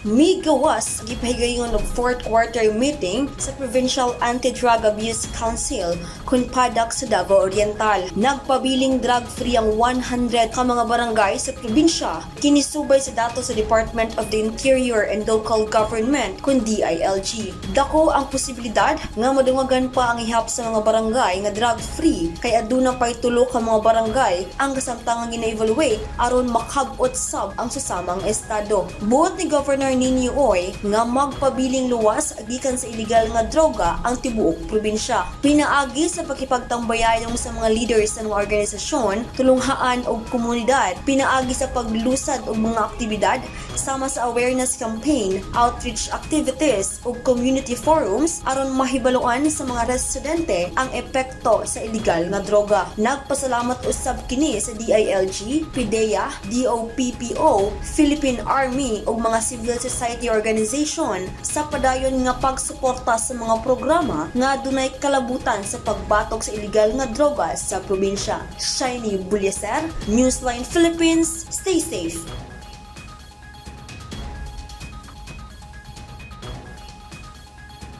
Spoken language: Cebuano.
Migawas gipahigayon og fourth quarter meeting sa Provincial Anti-Drug Abuse Council kun PADAC sa Davao Oriental. Nagpabiling drug-free ang 100 ka mga barangay sa probinsya. Kini subay sa datos sa Department of the Interior and Local Government kun DILG. Dako ang posibilidad nga madungagan pa ang ihap sa mga barangay nga drug-free kay aduna pay tulo ka mga barangay ang kasamtangang gina-evaluate aron makab-ot sab ang susamang estado. Buot ni Governor Nino Uy nga magpabiling luwas gikan sa illegal nga droga ang tibuok probinsya. Pinaagi sa pakipagtambayayong sa mga leaders sa mga organisasyon, tulunghaan og komunidad, pinaagi sa paglusad og mga aktibidad sama sa awareness campaign, outreach activities ug community forums aron mahibaluan sa mga residente ang epekto sa illegal nga droga. Nagpasalamat usab kini sa DILG, PDEA, DOPPO, Philippine Army ug mga civil society organization sa padayon nga pagsuporta sa mga programa nga adunay kalabutan sa pagbatok sa illegal nga droga sa probinsya. Shiny Bulyaser, Newsline Philippines, stay safe.